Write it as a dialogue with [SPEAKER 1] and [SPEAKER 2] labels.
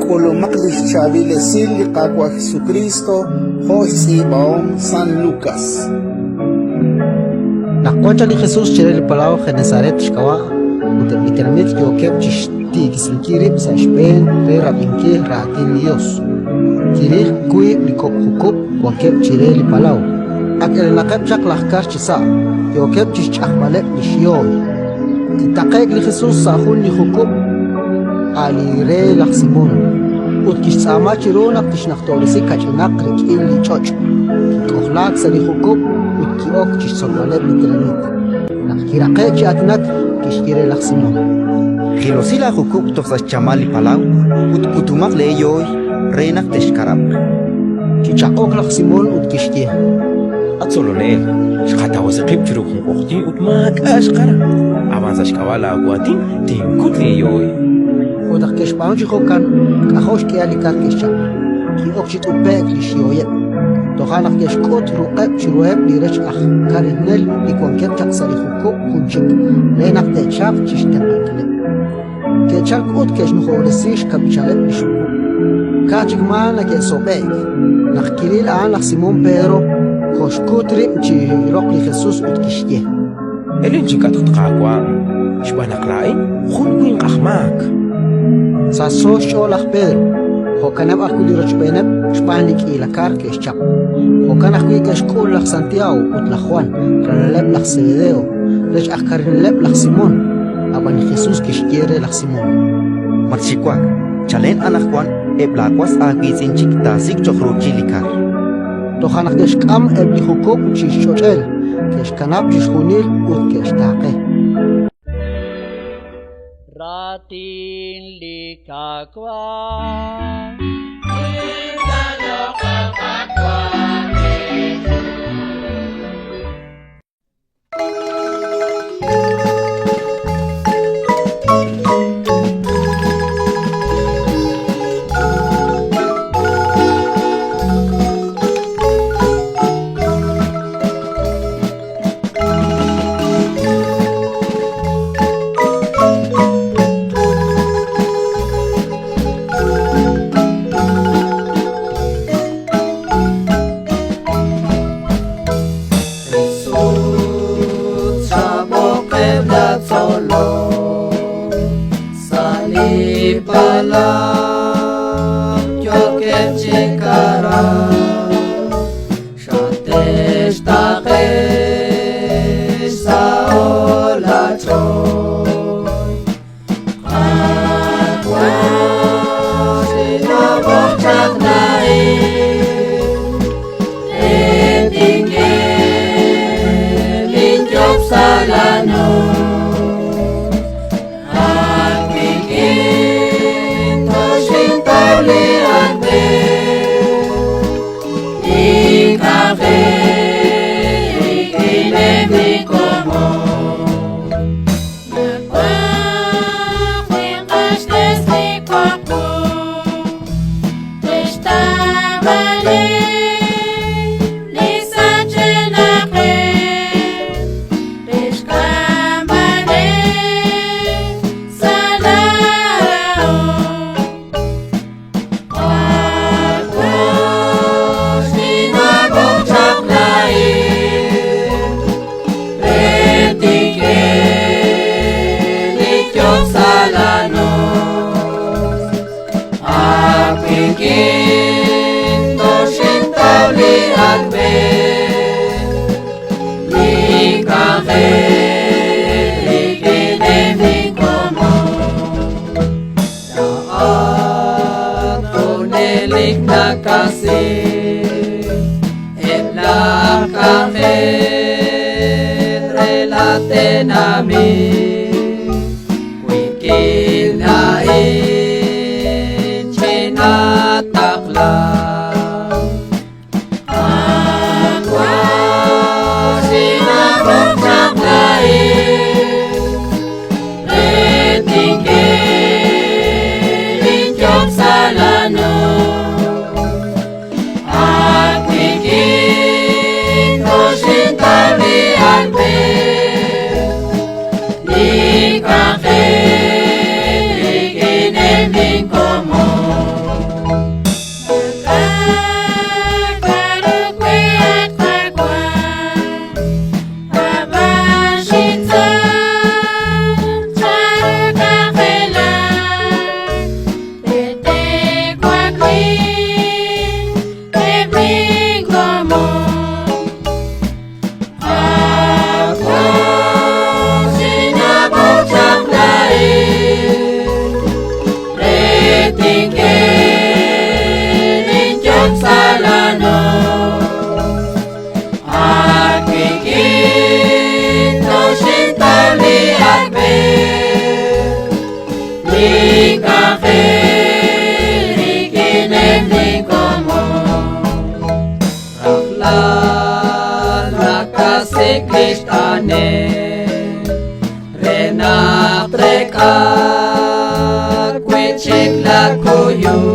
[SPEAKER 1] K'ulumaq li xchaab'il esil li Qaawa' Jesukriist jo' xtz'iib'ahom San Lukas.
[SPEAKER 2] Naq wan chaq li Jesus chire li palaw Genesaret xk'ab'a', ut eb' li tenamit yookeb' chi xtiikisinkil rib' sa' xb'een re rab'inkil raatin li Yos, kiril wiib' li kok' jukub' wankeb' chire li palaw. Ak elenaqeb' chaq laj kar chisa', yookeb' chi xch'ajb'aleb' li xyooy. Kitaqe'k li Jesus sa' jun li jukub', a' li re laj Simón, ut kixtz'aama chiru naq tixnajtob'resi kach'inaq rik'in li ch'och'. Kik'ojlaak sa' li jukub' ut ki'ok chi xtzolb'aleb' li tenamit. Naq kiraqe'k chi aatinak, kixye re laj Simón:
[SPEAKER 3] Jilosi laajukub' toj sa' xchamal li palaw ut kutumaq leeyooy re naq texkarab'q.
[SPEAKER 2] Kichaq'ok laj Simón ut kixye:
[SPEAKER 4] At Tzolonel, xqatawasi qib' chiru jun q'oqyink ut maak'a' xqara, ab'an sa' xk'ab'a' laawaatin tinkut linyooy.
[SPEAKER 2] Ut naq ke'xb'aanu chi jo'kan, k'ajo' xk'ihal li kar ke'xchap, ki'ok chi t'upe'k li xyooyeb'. Toja' naq ke'xk'ut ruq'eb' chiruheb' li rech aj karinel li wankeb' chaq sa' li jukub' jun chik, re naq te'chalq chi xtenq'ankileb'. Ke'chalk ut ke'xnujob'resi xkab'ichaleb' li xukub'. Ka'aj chik maa neke'sob'e'k. Naq kiril a'an laj Simón Pedro, koxkut rib' chi roq li Jesus ut kixye:
[SPEAKER 4] Elen chink'atq, Qaawa', xb'aan naq laa'in jun winq aj maak.
[SPEAKER 2] Sachso xch'ool laj Pedro, jo'kaneb' ajwi' li rochb'eeneb' xb'aan li k'iila kar ke'xchap. Jo'kan ajwi' ke'xk'ul laj Santiago ut laj Jwan, ralaleb' laj Sebedeo, rech aj karineleb' laj Simón. Ab'an li Jesús kixye re laj Simón:
[SPEAKER 3] Matxiwak, chalen anaqwan eb' laawas aawiitz'in chik taasik' cho'q ruuchil li kar.
[SPEAKER 2] Toja' naq ke'xk'am eb' li jukub' chi xch'och'el, ke'xkanab' chixjunil ut ke'xtaaqe.
[SPEAKER 5] Raatin li Qaawa'.
[SPEAKER 6] Jesús xab'oqeb' laatzolom sa' li palaw yookeb' chi karab'k, xate'xtaaqe xsaho'l laach'ool. Qaawa', xinab'oq chaq laa'in, re tink'e linyok sa' laanum. At wik'in toxintaw li ak'b'e, ink'anjel rik'ineb' li komon. Junelik nakasi eb' laj k'anjel re laatenamit. Wik'in laa'in chinaataqla. Qaawa', xinab'oq chaq laa'in re tink'e linyok sa' laanum. Ak wik'in toxintaw li ak'b'e, li K'anjel rik'ineb' li komon.
[SPEAKER 5] Rajlal nakasik' li xt'ane' re naq trek'a wi'chik la kuyum.